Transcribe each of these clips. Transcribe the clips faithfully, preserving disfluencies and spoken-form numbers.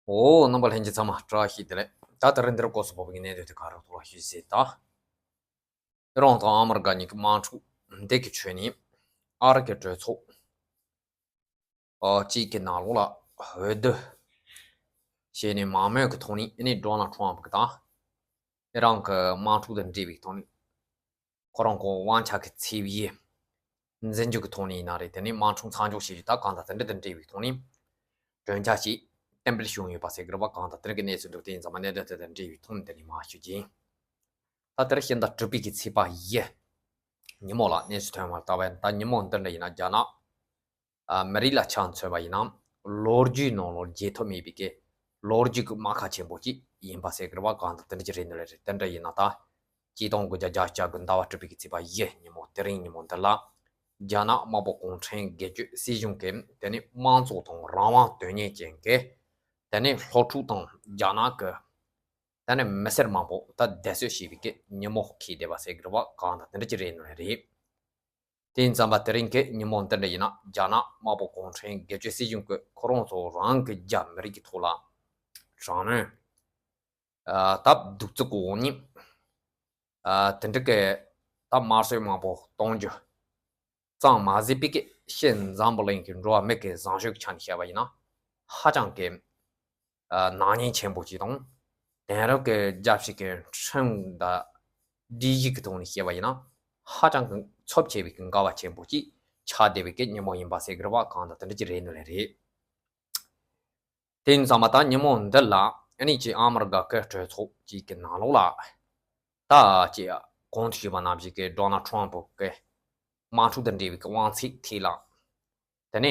འོ། རྣམ་པ་ལྷན་རྒྱས་ཚང་མ་བཀྲ་ཤིས་བདེ་ལེགས། ད་དེ་རིང་འདིར་སྐོར་སུ་བབས་པའི་གནད་དོན་དེ་ག་རེ་ཐོག་ལ་ཞུས་ཟེར་ད། ཨི་རན་དང་ཨ་མི་རི་ཀ་གཉིས་ཀྱི་དམག་འཁྲུག་འདི་གི་ཁྲོད་ནས་ཨ་རི་གི་གྲོས་ཚོགས་ཨ་གཅིག་གི་ནང་ལོགས་ལ་འོས་བསྡུ་བྱས་ནས་མང་མོས་ཀྱི་ཐོག་ནས་ཨ་ནི་ཌོ་ནལ་ཊམ་ཕ་གི་དང་ཨི་རན་གྱི་དམག་འཁྲུག་དང་འབྲེལ་བའི་ཐོག་ནས། ཁོ་རང་ཁོ་དབང་ཆ་གི་ཚད་བརྒལ་འཛིན་རྒྱུ་གི་ཐོག་ནས་ཡིན་ན་རེད། དེ་ནས་དམག་འཁྲུག་མཚམས་འཇོག་བྱེད་རྒྱུ་ད་གང་དང་དེ་འདྲ་དང་འབྲེལ་བའི་ཐོག་ནས་གྲོས་འཆར་ཞིག་གཏན་འབེབས་བྱུང་ཡོད་པ་ཟེར་གི་རེད་པ། གང་དང་དེ་འདྲ་གི་གནས་ཚུལ་འདུག་དེ་ཡིན་ཙང་མ་གནད་དོན་དེ་དང་འབྲེལ་བའི་ཐོག་ནས་དེ་ནས་མར་ཞུ་རྒྱུ་ཡིན། ད་དེར་ཕྱི་ཟླ་དྲུག་པའི་གི་ཚེས་པ་བཞི་ཉིན་མོ་ལ་གནས་ཚུལ་ཐོན་བ་ལྟ་བས། ད་ཉིན་མོ་འདི་འདྲ་ཡིན་ན་རྒྱ་ནག་ཨ་མི་རིགས་ལ་ཆ་མཚོན་པ་ཡིན་ན། ལོ་རྒྱུས་ནང་ལོགས་བརྗེད་ཐབས་མེད་པའི་གི་ལོ་རྒྱུས་ཀྱི་རྨ་ཁ་ཆེན་པོ་ཅིག་ཡིན་པ་ཟེར་གི་རེད་པ། གང་དང་དེ་འདྲ་ཅིག་རེད་འདུག་ལེ་རེད། དེ་འདྲ་ཡིན་ན་ད་ཆིག་སྟོང་དགུ་བརྒྱ་བརྒྱད་ཅུ་གྱ་དགུ་ཟླ་བ་དྲུག་པའི་གི་ཚེས་པ་བཞི་ཉིན་མོ་དེ་རིང་ཉིན་མོ་འདི་ལ་རྒྱ་ནག་དམར་པོ་གུང་ཁྲན་སྒེར་གཅོད་སྲིད་གཞུང་གི་དེ་ནི་དམངས་གཙོ་དང་རང་དབང་དོན་གཉེར་ཅན་གྱི་དེ་ནི་སློབ་ཕྲུག་དང་རྒྱ་ནག་གི་དེ་ནི་མི་སེར་མང་པོ་ད་བསྡད་གསོལ་བྱས་པའི་གི་ཉིན་མོ་འཁེལ་བསྡད་པ་ཟེར་གི་རེད་པ། གང་དང་དེ་འདྲ་ཅིག་རེད་འདུག་ལེ་རེད། དེ་ཡིན་ཙང་མ་དེ་རིང་གི་ཉིན་མོ་འདི་འདྲ་ཡིན་ན་རྒྱ་ནག་དམར་པོ་གུང་ཁྲན་སྒེར་གཅོད་སྲིད་གཞུང་གིས་ཁོ་རང་ཚོ་རང་གི་རྒྱ་མི་རིགས་ཀྱི་ཐོག་ལ་དྲག་གནོན་ཨ་སྟབས་གདུག་རྩུབ་ཀྱི་འོག་ནས་ཨ་དེ་འདྲ་གི་ད་དམར་གསོད་མང་པོ་གཏོང་རྒྱུ་ཙམ་མ་ཟད་པའི་གི་ཕྱི་འཛམ་བུ་གླིང་གི་འགྲོ་བ་མི་གི་བཟང་སྤྱོད་ཀྱི་ཆ་ནས་བཤད་པ་ཡིན་ན་ཧ་ཅང་གི་ཨ་ནག་ཉེས་ཆེན་པོ་ཅིག་དང་། དེང་རབས་ཀྱི་རྒྱལ་སྤྱི་གི་ཁྲིམས་དང་སྒྲིག་གཞི་གི་ཐོག་ནས་བཤད་པ་ཡིན་ན་ཧ་ཅང་གི་ཚབས་ཆེ་བའི་གི་འགལ་བ་ཆེན་པོ་ཅིག་ཆགས་བསྡད་པའི་གི་ཉིན་མོ་ཡིན་པ་ཟེར་གི་རེད་པ། གང་དང་དེ་འདྲ་ཅིག་རེད་འདུག་ལེ་རེད། དེ་ཡིན་ཙང་མ་ད་ཉིན་མོ་འདི་ལ་ཨ་ནི་ཅིག་ཨ་མི་རི་ཀ་གི་གྲོས་ཚོགས་ཅིག་གི་ནང་ལོགས་ལ་ད་ཅིག་གོང་དུ་ཞུས་པ་ནང་བཞིན་གི་ཌོ་ནལ་ཊམ་ཕ་གི་དམག་འཁྲུག་དང་འབྲེལ་བའི་གི་དབང་ཚད་ཐད་ལ། དེ་ནས་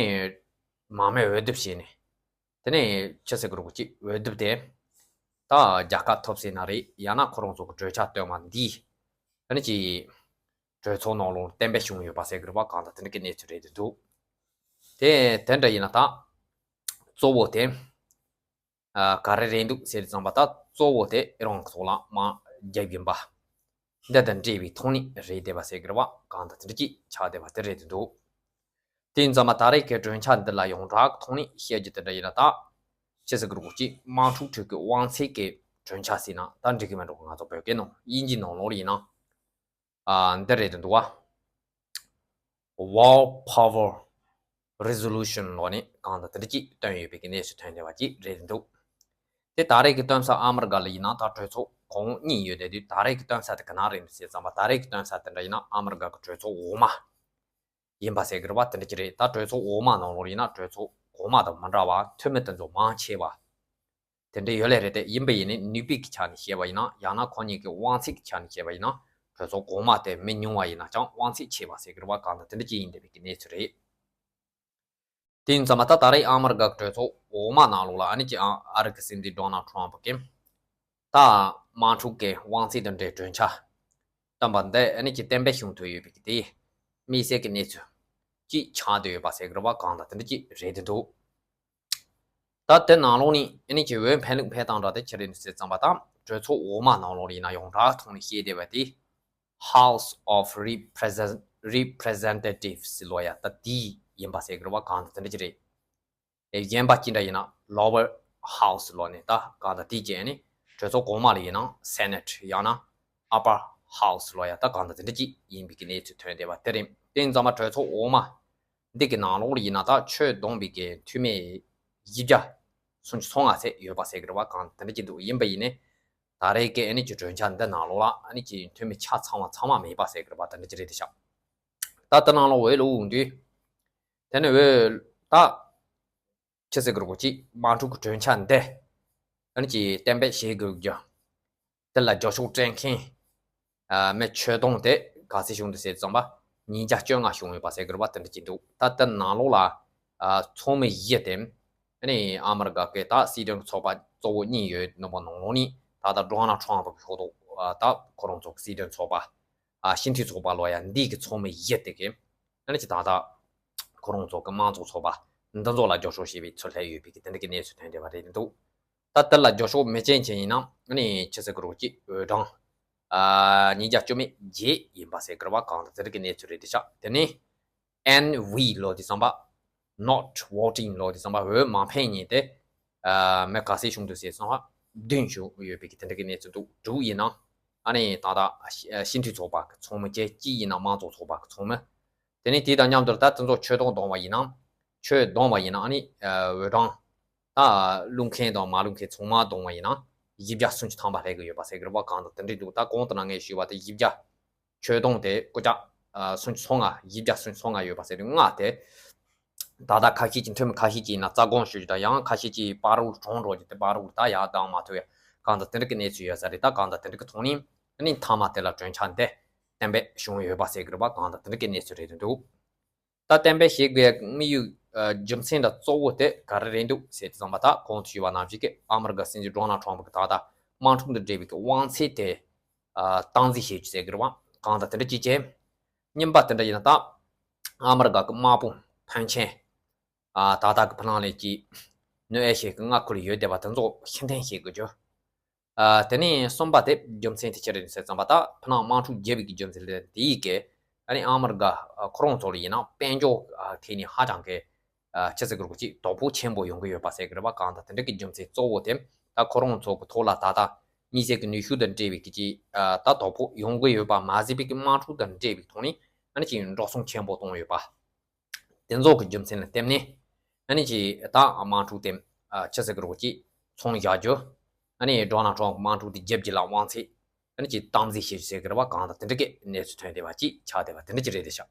མང་མོས་འོས་བསྡུ་བྱས་ནས། དེ་ནས་ཅི་ཟེར་གི་རེད་གོ་ཅིག་འོས་བསྡུ་དེ་ད་རྒྱལ་ཁ་ཐོབ་ཟེར་ན་རེད། ཡང་ན་ཁོ་རང་ཚོ་གི་གྲོས་འཆར་བཏོན་པ་འདིས་དེ་ནས་ཅིག་གྲོས་ཚོགས་ནང་ལོགས་གཏན་འབེབས་བྱུང་ཡོད་པ་ཟེར་གི་རེད་པ། གང་དང་དེ་འདྲ་གི་གནས་ཚུལ་རེད་འདུག་དེ་དེ་འདྲ་ཡིན་ན་ད་གཙོ་བོ་དེ་ཨ་ག་རེ་རེད་འདུག་ཟེར་ཙམ་པ་ད་གཙོ་བོ་དེ་ཨི་རན་ཐོག་ལ་དམག་རྒྱག་གིན་པ་འདི་དང་འབྲེལ་བའི་ཐོག་ནས་རེད་བསྡད་པ་ཟེར་གི་རེད་པ། གང་དང་དེ་འདྲ་ཅིག་ཆགས་བསྡད་པ་དེ་རེད་འདུག་དེ་ཡིན་ཙང་མ་ད་རེས་ཀྱི་གྲོས་འཆར་འདི་ལ་ཡོངས་གྲགས་ཐོག་ནས་བཤད་རྒྱུ་དེ་འདྲ་ཡིན་ན་ད། ཅི་ཟེར་གི་རེད་གོ་ཅིག་དམག་འཁྲུག་ཁྲོད་ཀྱི་དབང་ཚད་ཀྱི་གྲོས་འཆར་ཟེར་ན་ད་འགྲིག་གི་མེད་འགྲོ་གི། ང་ཚོ་བོད་སྐད་ནང་དབྱིན་ཇིའི་ནང་ལོགས་ལ་ཡིན་ན། ཨ་འདི་རེད་འདུག་བ། War Power Resolution ལོག་ནས་གང་དང་དེ་འདྲ་ཅིག་བཏོན་ཡོད་པའི་གི་གནས་ཚུལ་ཐོན་བསྡད་པ་ཅིག་རེད་འདུག་དེ་ད་རེས་ཀྱི་བཏོན་ས་ཨ་མི་རི་ཀ་ལ་ཡིན་ན་ད་གྲོས་ཚོགས་གོང་གཉིས་ཡོད་བསྡད་དུས་ད་རེས་ཀྱི་བཏོན་ས་དེ་ག་ན་རེད་ཟེར་ཙམ་པ་ད་རེས་ཀྱི་བཏོན་ས་དེ་འདྲ་ཡིན་ན་ཨ་མི་རི་ཀ་གི་གྲོས་ཚོགས་འོག་མ་ཡིན་པ་ཟེར་གི་རེད་པ། དེ་འདྲ་ཅིག་རེད། ད་གྲོས་ཚོགས་འོག་མ་ནང་ལོགས་ཡིན་ན་གྲོས་ཚོགས་གོང་མ་དང་མི་འདྲ་བ་འཐུས་མི་དེ་ཚོ་མང་ཆེ་བ་དེ་འདྲ་ཡོད་ལེ་རེད། དེ་ཡིན་པ་ཡིན་ནའི་ནུས་པའི་གི་ཆ་ནས་བཤད་པ་ཡིན་ན་ཡང་ན་ཁོ་གཉིས་ཀྱི་དབང་ཚད་ཀྱི་ཆ་ནས་བཤད་པ་ཡིན་ན་གྲོས་ཚོགས་གོང་མ་དེ་མི་ཉུང་བ་ཡིན་ན་ཅང་དབང་ཚད་ཆེ་བ་ཟེར་གི་རེད་པ། གང་དང་དེ་འདྲ་ཅིག་ཡིན་བསྡད་པའི་གི་གནས་ཚུལ་རེད། དེ་ཡིན་ཙང་མ་ད་ད་རེས་ཨ་མི་རི་ཀ་གྲོས་ཚོགས་འོག་མ་ནང་ལོགས་ལ་ཨ་ནི་ཅིག་ཨ་ཨ་རི་གི་སྲིད་འཛིན་ཌོ་ནལ་ཊམ་ཕ་གིས་ད་དམག་འཁྲུག་གི་དབང་ཚད་དང་འབྲེལ་གྲོས་འཆར་བཏོན་པ་འདི་ཨ་ནི་ཅིག་གཏན་འབེབས་བྱུང་ཐུབ་ཡོད་པའི་གི་དེ་དམིགས་བསལ་གྱི་གནས་ཚུལ་ཅིག་ཆགས་བསྡད་ཡོད་པ་ཟེར་གི་རེད་པ། གང་དང་དེ་འདྲ་ཅིག་རེད་དེ་འདུག་ད་དེ་ནང་ལོགས་ནས་ཨ་ནི་ཅིག་འོས་འཕེན་ལུགས་འཕེན་སྟངས་འདྲ་དེ་ཅི་རེད་ཟེར་ཙམ་པ་ད་གྲོས་ཚོགས་འོག་མ་ནང་ལོགས་ལ་ཡིན་ན་ཡོངས་གྲགས་ཐོག་ནས་བཤད་བསྡད་པ་དེ། House of Represent- Representatives ལོ་ཡ་ད་དེ་ཡིན་པ་ཟེར་གི་རེད་པ། གང་དང་དེ་འདྲ་ཅིག་རེད། ཨེ་གཞན་པ་ཅི་འདྲ་ཡིན་ན་Lower House ལོ་ནས་ད་གང་དང་དེ་བཅས་ནི་གྲོས་ཚོགས་གོང་མ་ལ་ཡིན་ན་Senate ཡང་ན་Upper House ལོ་ཡ་ད་གང་དང་དེ་འདྲ་ཅིག་ཡིན་པའི་གི་གནས་ཚུལ་ཐོན་བསྡད་པ་དེ་རེད། དེ་ཡིན་ཙང་མ་གྲོས་ཚོགས་འོག་མ་འདི་གི་ནང་ལོགས་ལ་ཡིན་ན་ད་ཆོས་བསྡོམས་པའི་གི་འཐུས་མི་བཞི་བརྒྱ་སུམ་ཅུ་སོ་ལྔ་ཙམ་ཡོད་པ་ཟེར་གི་རེད་པ། གང་དེ་འདྲ་ཅིག་འདུག་ཡིན་པ་ཡིན་ནི་ད་རེས་ཀྱི་ཨ་ནི་ཀྱི་གྲོས་འཆར་འདི་ནང་ལོགས་ལ་ཨ་ནི་ཀྱི་འཐུས་མི་ཆ་ཚང་བ་ཚང་མ་མེད་པ་ཟེར་གི་རེད་པ། དེ་འདྲ་ཅིག་རེད་དེ་ཤག་ད་དེ་ནང་ལོགས་འོས་ལ་དབུགས་འདུས། དེ་ནི་འོས་ད་ཅི་ཟེར་གི་རེད་གོ་ཅིག་དམག་འཁྲུག་གི་གྲོས་འཆར་འདི་ཨ་ནི་ཀྱི་གཏན་འབེབས་བྱེད་དགོས་རྒྱུ། དེ་ལ་རྒྱབ་སྐྱོར་སྤྲད་མཁན་ཨ་མི་ཆོད་གཏོང་དེ་ག་ཚད་བྱུང་འདུག་ཟེར་ཙམ་པ་ཉིས་བརྒྱ་བཅོ་ལྔ་བྱུང་ཡོད་པ་ཟེར་གི་རེད་པ། དེ་འདྲ་ཅིག་འདུག་ད་དེ་ནང་ལོགས་ལ་ཨ་ཚོགས་མི་བཞི་དེ་ཨ་ནི་ཨ་མི་རི་ཀ་གི་ད་སྲིད་དོན་ཚོགས་པ་གཙོ་བོ་གཉིས་ཡོད་ནོ་པ་ནང་ལོགས་ནི་ད་ལྟ་ཌོ་ནལ་ཊམ་ཕ་གི་ཤོག་ཐོག་ཨ་ད་ཁོ་རང་ཚོ་གི་སྲིད་དོན་ཚོགས་པ་ཨ་སྤྱི་འཐུས་ཚོགས་པ་ལོ་ཡ་འདི་གི་ཚོགས་མི་བཞི་དེ་གི་ཨ་ནི་ཅི་ད་ལྟ་ཁོ་རང་ཚོ་གི་དམངས་གཙོ་ཚོགས་པ་འདི་ཚོ་ལ་རྒྱབ་སྐྱོར་བྱེད་པའི་ཚུལ་སླེབས་ཡོད་པའི་གི་དེ་འདྲ་གི་གནས་ཚུལ་ཐོན་བསྡད་པ་རེད་འདུག་ད་དེ་ལ་རྒྱབ་སྐྱོར་མི་བྱེད་མཁན་ཡིན་ན་ཨ་ནི་ཅི་ཟེར་གི་རེད་གོ་ཅིག་འོས་གྲངས་ཨ་ཉིས་བརྒྱ་བཅུ་མེད་བརྒྱད་ཡིན་པ་ཟེར་གི་རེད་པ། གང་དང་དེ་འདྲ་གི་གནས་ཚུལ་རེད་དེ་ཤག་དེ་ནས་ཨེན་ཝི་ལོ་དེ་ཙམ་པ་Not Voting ལོ་དེ་ཙམ་པ་འོས་མ་འཕེན་མཁན་དེ་ མི་ག་ཚད་བྱུང་འདུག་ཟེར་སོང་ཧ་བདུན་བྱུང་ཡོད་པའི་གི་དེ་འདྲ་གི་གནས་ཚུལ་འདུག་དྲུག་ཡིན་ན་ཨ་ནི་ད་ལྟ་སྤྱི་འཐུས་ཚོགས་པ་གི་ཚོགས་མི་བཅས་གཅིག་ཡིན་ན་དམངས་གཙོ་ཚོགས་པ་གི་ཚོགས་མི། དེ་ནས་དེ་དང་མཉམ་དུ་ད་དེ་ཚོ་ཆོད་གཏོང་བཏང་བ་ཡིན་ན་ཆོད་གཏོང་བ་ཡིན་ན་ཨ་ནི་འོས་གྲངས་ད་བླུག་མཁན་དང་མ་བླུག་མཁན་ཚང་མ་བཏང་བ་ཡིན་ན་བཞི་བརྒྱ་སུམ་ཅུ་ཐམ་པ་སླེབས་གི་ཡོད་པ་ཟེར་གི་རེད་པ། གང་ལྟར་དེ་འདྲ་འདུག་ད་གོང་དུ་ན་ངས་ཞུས་པ་དེ་བཞི་བརྒྱ་ཆོད་གཏོང་དེ་སྐུ་ཅག་སུམ་ཅུ་སོ་ལྔ་བཞི་བརྒྱ་སུམ་ཅུ་སོ་ལྔ་ཡོད་པ་ཟེར་དུས་ལྔ་དེ། ད་ལྟ་ཁ་ཤས་ཀྱིས་འཐུས་མི་ཁ་ཤས་ཀྱིས་ཡིན་ན་རྩ་དགོངས་ཞུ་རྒྱུ་དང་ཡང་ཁ་ཤས་ཀྱིས་པར་རོལ་གྲོངས་འགྲོ་རྒྱུ་དེ་པར་རོལ་ད་ཡར་ལྡང་མ་ཐུབ་ཡ་གང་ལྟར་དེ་འདྲ་གི་གནས་ཚུལ་ཡོད་ས་རེད། ད་གང་ལྟར་དེ་འདྲ་གི་ཐོག་ནས་ཨ་ནི་མཐའ་མ་དེ་ལ་གྲོས་འཆར་འདི་གཏན་འབེབས་བྱུང་ཡོད་པ་ཟེར་གི་རེད་པ། གང་ལྟར་དེ་འདྲ་གི་གནས་ཚུལ་རེད་འདུག་ད་གཏན་འབེབས་བྱེད་དགོས་དམིགས་ཡུལ་རྒྱུ་མཚན་དང་གཙོ་བོ་དེ་ག་རེ་རེད་འདུག་ཟེར་དུས་ཙམ་པ་ད་གོང་དུ་ཞུས་པ་ནང་བཞིན་གི་ཨ་མི་རི་ཀ་སྲིད་འཛིན་ཌོ་ནལ་ཊམ་ཕ་གི་ད་ལྟ་དམག་འཁྲུག་དང་འབྲེལ་བའི་གི་དབང་ཚད་དེ་སྟངས་འཛིན་བྱེད་རྒྱུ་ཟེར་གི་རེད་པ། གང་ལྟར་དེ་འདྲ་ཅིག་བྱས། གཉིས་པ་དེ་འདྲ་ཡིན་ན་ད་ཨ་མི་རི་ཀ་གི་དམག་དཔུང་ཕོན་ཆེན་ད་ལྟ་གི་ཕ་ལང་ལས་ཀྱི་ནུབ་ཨེ་ཤི་ཡའི་གི་མངའ་ཁུལ་ལ་ཡོད་བསྡད་པ་དེ་ཚོ་ཕྱིར་འཐེན་བྱེད་དགོས་རྒྱུ། དེ་ནས་གསུམ་པ་དེ་རྒྱུ་མཚན་དེ་ཅི་རེད་ཟེར་ཙམ་པ་ད་ཕ་ལང་དམག་འཁྲུག་བརྒྱབ་པའི་གི་རྒྱུ་མཚན་དེ་དེ་ཡི་གི་ཨ་ནི་ཨ་མི་རི་ཀ་ཁོ་རང་ཚོ་ལ་ཡིན་ན་དཔལ་འབྱོར་ཐད་ནས་ཧ་ཅང་གི་ཆི་ཟེར་གི་རེད་པ་ཅིག་དོ་ཕོག་ཆེན་པོ་ཡོང་གི་ཡོད་པ་ཟེར་གི་རེད་པ། གང་ལྟར་དེ་འདྲ་གི་རྒྱུ་མཚན་གཙོ་བོ་དེ་ད་ཁོ་རང་ཚོ་གི་ཐོག་ལ་ད་ལྟ་དམིགས་བསལ་གི་ནུས་ཤུགས་དང་འབྲེལ་བའི་གི་ཅིག་ད་དོ་ཕོག་ཡོང་གི་ཡོད་པ་མ་ཟད་པའི་གི་དམག་འཁྲུག་དང་འབྲེལ་བའི་ཐོག་ནས་ཨ་ནི་ཅིག་འགྲོ་སོང་ཆེན་པོ་བཏང་ཡོད་པ། དེ་ཚོ་གི་རྒྱུ་མཚན་ལ་བརྟེན་ནས་ཨ་ནི་ཅིག་ད་དམག་འཁྲུག་དེ་ཆི་ཟེར་གི་རེད་པ་ཅིག་ཚོང་བཞག་རྒྱུ། ཨ་ནི་ཌོ་ནལ་ཊམ་ཕ་དམག་འཁྲུག་དེ་བརྒྱབ་རྒྱུ་ལ་དབང་ཚད་ཨ་ནི་ཅིག་སྟངས་འཛིན་བྱེད་རྒྱུ་ཟེར་གི་རེད་པ། གང་ལྟར་དེ་འདྲ་གི་གནས་ཚུལ་ཐོན་བསྡད་པ་ཅིག་ཆགས་བསྡད་པ་དེ་འདྲ་ཅིག་རེད་དེ་ཤག་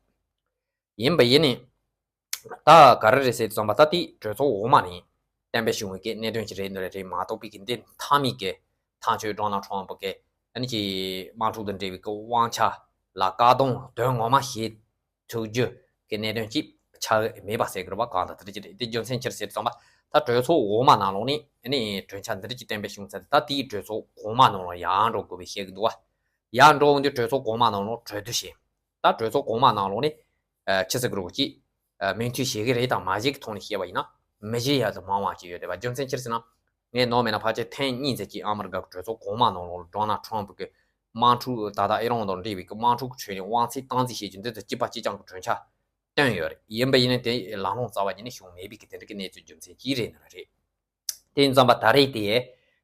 ཡིན་པ་ཡིན་ནི། ད་ག་རེ་རེད་ཟེར་དུས་ཙམ་པ་ད་དེ་གྲོས་ཚོགས་འོག་མ་ནས་གཏན་འབེབས་བྱུང་བའི་གི་གནད་དོན་ཅིག་རེད་འདུག་རེད་མ་གཏོགས་པའི་གི་འདི་མཐའ་མའི་གི་ཐག་གཅོད་ཌོ་ནལ་ཊམ་ཕ་གི་ཨ་ནི་ཅིག་དམག་འཁྲུག་དང་འབྲེལ་བའི་གི་དབང་ཆ་ལ་བཀག་སྡོམ་དོན་ངོ་མ་བྱེད་ཐུབ་རྒྱུ་གི་གནད་དོན་ཅིག་ཆགས་མེད་པ་ཟེར་གི་རེད་པ། གང་ལྟར་དེ་འདྲ་ཅིག་རེད། དེ་རྒྱུ་མཚན་ཅི་རེད་ཟེར་དུས་ཙམ་པ་ད་གྲོས་ཚོགས་འོག་མ་ནང་ལོགས་ནས་ཨ་ནི་གྲོས་འཆར་འདི་འདྲ་ཅིག་གཏན་འབེབས་བྱུང་ཚར་ཏེ་ད་དེའི་གྲོས་ཚོགས་གོང་མ་ནང་ལོགས་ཡར་འགྲོ་དགོས་པའི་བཤད་གི་འདུག་བ། ཡར་འགྲོ་འོང་དུས་གྲོས་ཚོགས་གོང་མ་ནང་ལོགས་གྲོས་བསྡུར་བྱས། ད་གྲོས་ཚོགས་གོང་མ་ནང་ལོགས་ནས་ཨ་ཆི་ཟེར་གི་རེད་པ་ཅིག་ཨ་མོས་མཐུན་བྱེད་ཀྱི་རེད་དང་མ་བྱེད་ཀྱི་ཐོག་ནས་བཤད་པ་ཡིན་ན་མི་བྱེད་ཡ་དང་མང་བ་ཅིག་ཡོད་རེད་པ། རྒྱུ་མཚན་ཅི་རེད་ཟེར་ན། ངས་ནོར་མེད་ན་ཕལ་ཆེར་ཐེངས་གཉིས་ཙམ་ཅིག་ཨ་མི་རི་ཀ་གི་གྲོས་ཚོགས་གོང་མ་ནང་ལོགས་ལ་ཌོ་ནལ་ཊམ་ཕ་གི་དམག་འཁྲུག་ད་ལྟ་ཨི་རན་དང་འབྲེལ་བའི་གི་དམག་འཁྲུག་གི་ཁྲོད་ནས་དབང་ཚད་སྟངས་འཛིན་བྱེད་རྒྱུ་འདི་ཚོ་གཅིག་པ་གཅིག་རྐྱང་གི་གྲོས་འཆར་བཏོན་ཡོད་རེད། ཡིན་པ་ཡིན་ན་དེ་ལམ་ལྷོང་རྩ་བ་ཉིད་ནས་བྱུང་མེད་པའི་གི་དེ་འདྲ་གི་གནས་ཚུལ་རྒྱུ་མཚན་གྱིས་རེད་ནི་རེད། དེ་ཡིན་ཙམ་པ་ད་རེས་དེ་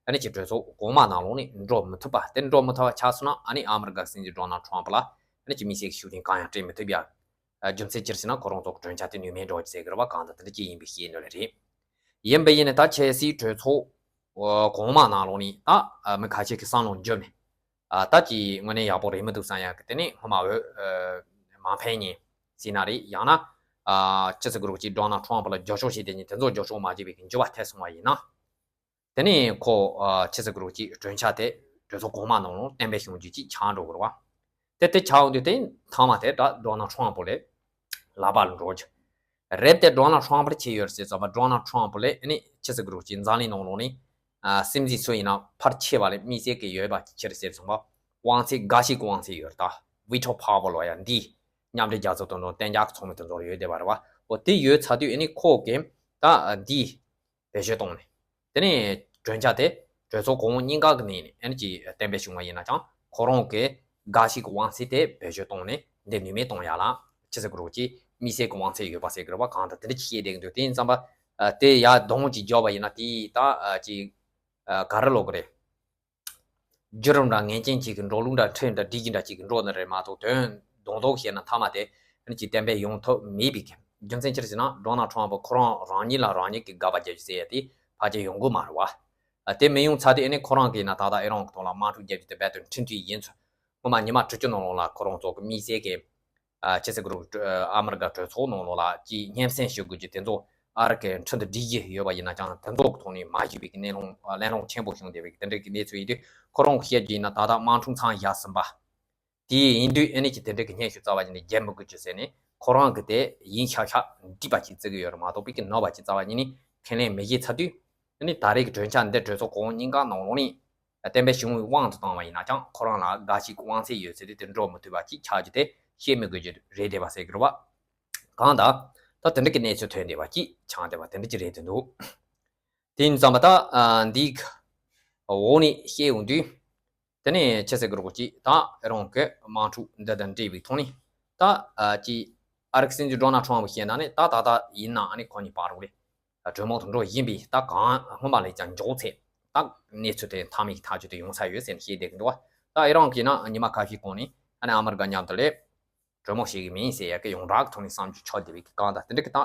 ཨ་ནི་ཅིག་གྲོས་ཚོགས་གོང་མ་ནང་ལོགས་ནས་འགྲོ་མི་ཐུབ་པ་དེ་འགྲོ་མི་ཐུབ་པ་ཆགས་སོང་ན་ཨ་ནི་ཨ་མི་རི་ཀ་སྲིད་འཛིན་ཌོ་ནལ་ཊམ་ཕ་ལ་ཨ་ནི་ཅིག་དམིགས་བསལ་གྱི་ཤུགས་རྐྱེན་གང་ཡང་སྤྲད་མི་ཐུབ་ཡ། རྒྱུ་མཚན་ཅི་རེད་ཟེར་ན་ཁོ་རང་ཚོ་གི་གྲོས་འཆར་དེ་ནུས་མེད་འགྲོ་གི་ཟེར་གི་རེད་པ། གང་ལྟར་དེ་འདྲ་ཅིག་ཡིན་པའི་ཤེས་ནོ་ལེ་རེད། ཡིན་པ་ཡིན་ནའི་ད་ཆབ་སྲིད་གྲོས་ཚོགས་གོང་མ་ནང་ལོགས་ནས་ད་མི་ཁ་ཤས་ཀྱིས་བསམ་བློ་འཇོམས་ནས་ད་ཅིག་དངོས་གནས་ཡག་པོ་རེད་མི་འདུག་བསམ་ཡ་གི་དེ་ནས་སྔོན་མ་འོས་མ་ཕེབས་མཁན་ཟེར་ན་རེད། ཡང་ན་ཆི་ཟེར་གི་རེད་པ་ཅིག་ཌོ་ནལ་ཊམ་ཕ་ལ་རྒྱབ་སྐྱོར་བྱེད་བསྡད་མཁན་དེ་ཚོ་རྒྱབ་སྐྱོར་མ་བྱེད་པའི་གི་འགྱུར་བ་ཐེབས་སོང་བ་ཡིན་ན། དེ་ནས་ཁོ་ཨ་ཆི་ཟེར་གི་རེད་པ་ཅིག་གྲོས་འཆར་དེ་གྲོས་ཚོགས་གོང་མ་ནང་ལ་གཏན་འབེབས་བྱུང་རྒྱུ་ཅིག་ཆགས་འགྲོ་གི་རེད་པ། དེ་དེ་ཆགས་འོང་དུས་དེ་མཐའ་མ་དེ་ད་ཌོ་ནལ་ཊམ་ཕ་ལ་ལག་པ་ལ་འགྲོ་རྒྱུ་རེད་དེ། ཌོ་ནལ་ཊམ་ཕ་ལ་ཅི་ཡོད་ཟེར་ཙམ་པ་ཌོ་ནལ་ཊམ་ཕ་ལ་ཨ་ནི་ཆི་ཟེར་གི་རེད་པ་ཅིག་འཛམ་གླིང་ནང་ལོགས་ནས་ཨ་སྲིད་འཛིན་སུ་ཡིན་ན་ཕལ་ཆེ་བ་ལ་དམིགས་བསལ་གྱི་ཡོད་པ་ཅི་རེད་ཟེར་ཙམ་པ་དབང་ཚད་འགའ་ཞིག་གི་དབང་ཚད་ཡོད་རེད། ད་ཝི་ཊོ་ཕ་ཝར་ལབ་ཡ་འདི་མཉམ་འབྲེལ་རྒྱལ་ཚོགས་དེ་ཚོ་གཏན་འཇགས་ཀྱི་ཚོགས་མི་དེ་ཚོར་ཡོད་བསྡད་པ་རེད་པ། འོ་དེ་ཡོད་ཚར་དུས་ཨ་ནི་ཁོ་གིས་ད་འདི་བེད་སྤྱོད་བཏང་ནས། དེ་ནས་གྲོས་འཆར་དེ་གྲོས་ཚོགས་གོང་འོག་གཉིས་ཀ་གི་ནང་ནས་ཨ་ནི་ཅིག་གཏན་འབེབས་བྱུང་བ་ཡིན་ན་ཀྱང་ཁོ་རང་གིས་འགའ་ཞིག་གི་དབང་ཚད་དེ་བེད་སྤྱོད་བཏང་ནས་འདི་ནུས་མེད་གཏོང་ཡ་ལ་ཆི་ཟེར་གི་རེད་པ་ཅིག་དམིགས་བསལ་གྱི་དབང་ཚད་ཡོད་པ་ཟེར་གི་རེད་པ། གང་ལྟར་དེ་འདྲ་ཅིག་བཤད་བསྡད་ཀྱི་འདུག་དེ་ཡིན་ཙམ་པ་དེ་ཡར་གདོང་ཅིག་རྒྱག་པ་ཡིན་ན་དེ་ད་ཅིག་ག་རེ་ལབ་དགོས་རེད། བརྒྱུད་རིམ་འདྲ་ངེས་ཅན་ཅིག་གི་འགྲོ་ལུགས་འདྲ་ཁྲིམས་འདྲ་སྒྲིག་གཞི་འདྲ་ཅིག་གི་འགྲོ་ནི་རེད་མ་གཏོགས་དོན་དོན་དག་བཤད་ན་མཐའ་མ་དེ་ཨ་ནི་ཅིག་གཏན་འབེབས་ཡོང་ཐུབ་མེད་པའི་གི་རྒྱུ་མཚན་ཅི་རེད་ཟེར་ན་ཌོ་ནལ་ཊམ་ཕ་ཁོ་རང་རང་ཉིད་ལ་རང་ཉིད་ཀྱི་དགག་པ་རྒྱག་རྒྱུ་ཟེར་ཡ་དེ་ཕལ་ཆེར་ཡོང་གི་མ་རེད་པ། དེ་མི་ཡོང་ཚར་དུས་ཨ་ནི་ཁོ་རང་གིས་ཡིན་ན་ད་ལྟ་ཨི་རན་གྱི་ཐོག་ལ་དམག་འཁྲུག་རྒྱག་རྒྱུ་དེ་རྦད་དེ་འཕྲིན་ཐུང་ཡིན་ཚུལ་སྔོན་མ་ཉི་མ་དྲུག་ཅུ་ནང་ལོགས་ལ་ཁོ་རང་ཚོ་གི་དམིགས་བསལ་གྱི་ཨ་ཆི་ཟེར་གི་རེད་པ་ཨ་མི་རི་ཀ་གྲོས་ཚོགས་ནང་ལོགས་ལ་ཅིག་སྙན་སེང་ཞུ་དགོས་རྒྱུ་དེ་ཚོ་ཨ་རི་ཀའི་ཁྲིམས་དང་སྒྲིག་གཞི་ཡོད་པ་ཡིན་ན་ཀྱང་དེ་ཚོ་གི་ཐོག་ནས་མ་ཞུས་པའི་གི་གླེང་སློང་གླེང་སློང་ཆེན་པོ་བྱུང་བསྡད་པའི་གི་དེ་འདྲའི་གི་གནས་ཚུལ་ཡིན་དུས་ཁོ་རང་གིས་བཤད་རྒྱུ་ཡིན་ན་ད་ལྟ་དམག་འཁྲུག་མཚམས་བཞག་ཟིན་པ། དེ་ཡིན་དུས་ཨ་ནི་ཅིག་དེ་འདྲའི་གི་སྙན་ཞུ་རྩ་བ་ཉིད་ནས་རྒྱབ་མི་དགོས་རྒྱུ་ཟེར་ནས་ཁོ་རང་གིས་དེ་ཡིན་ཤག་ཤག་འགྲིག་པ་ཅིག་བརྩི་གི་ཡོད་རེད་མ་གཏོགས་པའི་གི་ནོར་བ་ཅིག་རྩ་བ་ཉིད་ནས་ཁས་ལེན་མི་བྱེད་ཚར་དུས་ཨ་ནི་ད་རེས་ཀྱི་གྲོས་འཆར་འདི་གྲོས་ཚོགས་གོང་འོག་གཉིས་ཀ་ནང་ལོགས་ནས་གཏན་འབེབས་བྱུང་བའི་དབང་དུ་བཏང་བ་ཡིན་ན་ཀྱང་ཁོ་རང་ལ་འགའ་ཞིག་དབང་ཚད་ཡོད་ཚད་དེ་དེ་འགྲོ་མི་ཐུབ་པ་ཅིག་ཆགས་རྒྱུ་དེ་བཤད་མི་དགོས་རྒྱུ་རེད་བསྡད་པ་ཟེར་གི་རེད་པ། གང་ལྟར་ད་དེ་འདྲ་གི་གནས་ཚུལ་ཐོན་བསྡད་པ་ཅིག་ཆགས་བསྡད་པ་དེ་འདྲ་ཅིག་རེད་བསྡད་འདུག་དེ་ཡིན་ཙམ་པ་ད་ཨ་འདི་འོག་ནས་བཤད་ཡོང་དུས། དེ་ནས་ཆི་ཟེར་གི་རེད་པ་ཅིག་ད་ཨི་རན་གྱི་དམག་འཁྲུག་འདི་དང་འབྲེལ་བའི་ཐོག་ནས་ད་ཨ་ཅིག་ཨ་རི་གི་སྲིད་འཛིན་ཌོ་ནལ་ཊམ་ཕ་བཤད་ན་ནི་ད་ད་ལྟ་ཡིན་ན་ཨ་ནི་ཁོ་གཉིས་བར་རོགས་རེད། གྲོས་མོལ་དུ་འགྲོ་བཞིན་པའི་ད་གང་སྔོན་མ་ལས་ཀྱང་མགྱོགས་ཚད་ད་གནས་ཚུལ་དེ་མཐའ་མའི་ཐག་གཅོད་དུ་ཡོང་ས་ཡོད་ཟེར་ནས་བཤད་བསྡད་ཀྱི་འདུག་བ། ད་ཨི་རན་གྱིས་ན་ཉི་མ་ཁ་ཤས་གོང་ནས་ཨ་ནི་ཨ་མི་རི་ཀ་མཉམ་དུ་ལས་གྲོས་མོལ་བྱེད་ཀྱི་མིན་ཟེར་ཡ་གི་ཡོངས་གྲགས་ཀྱི་ཐོག་ནས་བསམ་ཚུལ་ཆགས་བསྡད་པའི་གང་ལྟར་དེ་འདྲ་གི་ད་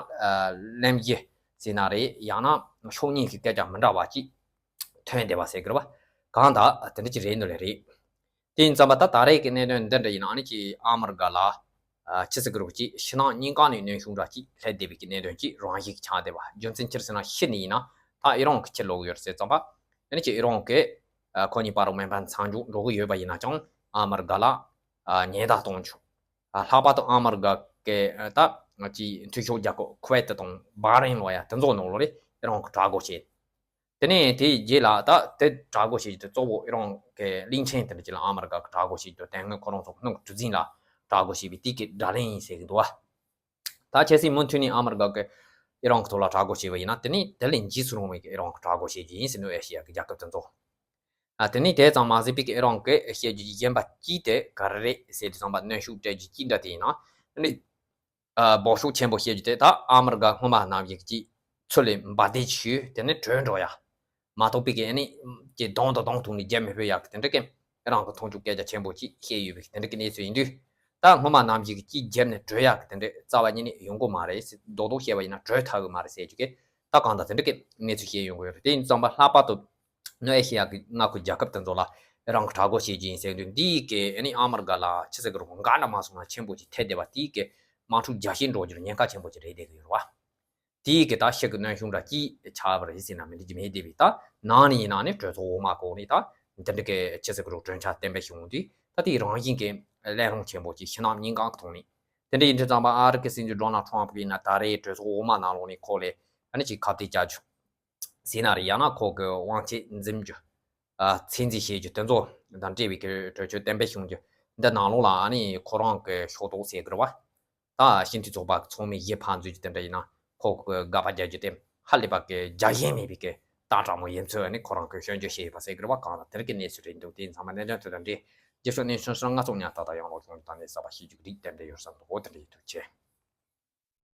གླེང་གཞི་ཟེར་ན་རེད། ཡང་ན་ཕྱོགས་གཉིས་ཀྱི་སྐད་ཆ་མི་འདྲ་བ་ཅིག་ཐོན་བསྡད་པ་ཟེར་གི་རེད་བ། གང་ལྟར་དེ་འདྲ་ཅིག་རེད་འདུག་ལེ་རེད། དེ་ཡིན་ཙམ་པ་ད་ད་རེས་ཀྱི་གནད་དོན་འདི་འདྲ་ཡིན་ན་ཨ་ནི་ཅིག་ཨ་མི་རི་ཀ་ལ་ཨ་ཆི་ཟེར་གི་རེད་ཅིག་ཕྱི་ནང་གཉིས་ཀ་ནས་གནོན་ཤུགས་འདྲ་ཅིག་སླེབས་བསྡད་པའི་གི་གནད་དོན་ཅིག་རང་བཞིན་གྱིས་ཆགས་བསྡད་པ། རྒྱུ་མཚན་ཅི་རེད་ཟེར་ན་ཕྱི་ནས་ཡིན་ན་ད་ཨི་རན་གྱི་ཕྱིར་ལོག་གི་ཡོད་རེད་ཟེར་ཙམ་པ། ཨ་ནི་ཅིག་ཨི་རན་གྱི་ཨ་ཁོ་གཉིས་བར་དུ་མེ་འཕེན་མཚམས་འཇོག་འགྲོ་གི་ཡོད་པ་ཡིན་ན་ཀྱང་ཨ་མི་རི་ཀ་ལ་ཨ་ཉེན་བརྡ་གཏོང་ཆོག་ཨ་ལྷག་པར་དུ་ཨ་མི་རི་ཀ་གི་ཨ་ད་ཅིག་འཐུས་ཤོར་རྒྱལ་ཁབ་ཁུ་ཝེ་ཏི་དང་བྷ་རེན་ལོ་ཡ་དེ་ཚོ་ནང་ལོགས་ལ་ཨི་རན་གྱིས་དྲག་རྒོལ་བྱས། དེ་ནས་དེའི་རྗེས་ལ་ད་དེ་དྲག་རྒོལ་བྱེད་རྒྱུ་དེ་གཙོ་བོ་ཨི་རན་གྱི་གླིང་ཕྲན་དེ་འདྲ་ཅིག་ལ་ཨ་མི་རི་ཀ་གིས་དྲག་རྒོལ་བྱེད་རྒྱུ་དེ་སྔོན་ཁོ་རང་ཚོ་སྣུམ་གྲུ་འཛིན་ལ་དྲག་རྒོལ་བྱས་པའི་དེ་གི་དགྲ་ལན་ཡིན་ཟེར་གི་འདུག་བ། ད་ཁྱེད་ཚོས་མུ་མཐུད་ནས་ཨ་མི་རི་ཀ་གིས་ཨི་རན་གྱི་ཐོག་ལ་དྲག་རྒོལ་བྱས་པ་ཡིན་ན་དེ་ནས་དེ་ལས་འཇིགས་སུ་རུང་བའི་ཨི་རན་གྱིས་དྲག་རྒོལ་བྱེད་རྒྱུ་ཡིན་ཟེར་ནས་ཨེ་ཤེ་ཡ་གི་རྒྱལ་ཁབ་དེ་ཚོ། ཨ་དེ་ནས་དེ་ཙམ་མ་ཟད་པའི་ཨི་རན་གྱིས་བཤད་རྒྱུ་གཞན་པ་གཅིག་དེ་ག་རེ་རེད་ཟེར་དུས་ཙམ་པ་གནོན་ཤུགས་སྤྲད་རྒྱུ་གཅིག་འདྲ་དེ་ཡིན་ན་ཨ་ནི། ཨ་འབོད་ཤུགས་ཆེན་པོ་བཤད་རྒྱུ་དེ་ད་ཨ་མི་རི་ཀ་སྔོན་མ་ནང་བཞིན་གྱི་ཚུར་ལ་འབར་མདེལ་ཞུས་དེ་ནས་བྲོས་འགྲོ་ཡ། མ་གཏོགས་པའི་གི་ཨ་ནི་ཀྱི་གདོང་དང་གདོང་ཐུག་ནས་རྒྱབ་མི་ཕོད་ཡག་གི་དེ་འདྲ་གི་ཨི་རན་གྱིས་མཐོང་ཆུང་སྐད་ཆ་ཆེན་པོ་ཅིག་བཤད་ཡོད་པའི་གི་དེ་འདྲ་གི་གནས་ཚུལ་ཡིན་དུས། ད་སྔོན་མ་ནང་བཞིན་གྱི་ཅིག་རྒྱབ་ནས་བྲོས་ཡག་གི་དེ་འདྲ་རྩ་བ་ཉིད་ནས་ཡོང་གི་མ་རེད་ཟེར། རྡོག་རྡོག་བཤད་པ་ཡིན་ན་བྲོས་ཐར་གི་མ་རེད་ཟེར་རྒྱུ་གི་ད་གང་ལྟར་དེ་འདྲ་གི་གནས་ཚུལ་བཤད་ཡོང་གི་ཡོད་རེད། དེ་ཡིན་ཙམ་པ་ལྷག་པར་དུ་ནུབ་ཨེ་ཤེ་ཡ་གི་མངའ་ཁུལ་རྒྱལ་ཁབ་དེ་ཚོ་ལ་ཨི་རན་གྱིས་དྲག་རྒོལ་བྱེད་རྒྱུ་ཡིན་ཟེར་དུས་འདིའི་གི་ཨ་ནི་ཨ་མི་རི་ཀ་ལ་ཆི་ཟེར་གི་རེད་གོ་འགའ་འདྲ་མ་སོང་ན་ཆེན་པོ་ཅིག་ཐེབས་བསྡད་པ་དེའི་གི་དམག་འཁྲུག་རྒྱ་ཆེར་འགྲོ་རྒྱུར་ཉེན་ཁ་ཆེན་པོ་ཅིག་རེད་བསྡད་གི་ཡོད་རེད་བ། དེའི་གི་ད་ཕྱི་གི་གནོན་ཤུགས་འདྲ་ཅིག་ཆགས་པ་རེད་ཟེར་ན་མི་འགྲིག་གི་མེད་བསྡད་པའི་ད་ནང་ནས་ཡིན་ན་ནི་གྲོས་ཚོགས་འོག་མ་གོ་ནས་ད་འདི་འདྲ་གི་ཆི་ཟེར་གི་རེད་གྲོས་འཆར་གཏན་འབེབས་བྱུང་དུས་ད་དེའི་རང་བཞིན་གི་གླེང་སློང་ཆེན་པོ་ཅིག་ཕྱི་ནང་གཉིས་ཀ་གི་ཐོག་ནས་དེ་འདྲ་ཡིན་དུས་ཙམ་པ་ཨ་རི་གི་སྲིད་འཛིན་ཌོ་ནལ་ཊམ་ཕ་ཡིན་ན་ད་རེས་གྲོས་ཚོགས་འོག་མ་ནང་ལོགས་ནས་ཁོ་ལ་ཨ་ནི་ཅིག་ཁ་གཏད་བཅག་རྒྱུ་ཟེར་ན་རེད། ཡང་ན་ཁོ་གི་དབང་ཆ་འཛིན་རྒྱུ། ཨ་ཚད་འཛིན་བྱེད་རྒྱུ་དེ་ཚོ་དང་འབྲེལ་བའི་གི་གྲོས་ཆོད་གཏན་འབེབས་བྱུང་རྒྱུ་འདི་ནང་ལོགས་ལ་ཨ་ནི་ཁོ་རང་གི་ཕྱོགས་གཏོགས་ཟེར་གི་རེད་བ། ད་སྤྱི་འཐུས་ཚོགས་པ་ཚང་མས་གཞི་ཕན་འཛུལ་རྒྱུ་དེ་འདྲ་ཡིན་ན་ཁོ་གི་དགག་པ་རྒྱག་རྒྱུ་དེ་ཧ་ལས་པ་གི་རྒྱ་ཞེན་མེད་པའི་གི་ལྟ་གྲངས་མོ་ཡིན་ཚུལ་ཨ་ནི་ཁོ་རང་གི་སྐྱོན་བརྗོད་བྱས་ཡོད་པ་ཟེར་གི་རེད་བ། གང་ལ་དེ་རིགས་ཀྱི་གནས་ཚུལ་རེད་འདུག་དེ་ཡིན་ཚང་མ་གནས་ཚུལ་དང་འབྲེལ་རྒྱབ་ཕྱོགས་གནས་ཚུལ་སོང་ང་ཚོ་ཉག་ཏག་ཏག་ཡང་ལོག་སོང་དང་ནས་གསར་པ་ཤེས་རྒྱུ་གི་རིགས་གཏན་འབྲེལ་ཡོད་བསམ་འདུག་འོ་དེ་འདྲ་ཡིན་ཐུགས་ཆེ།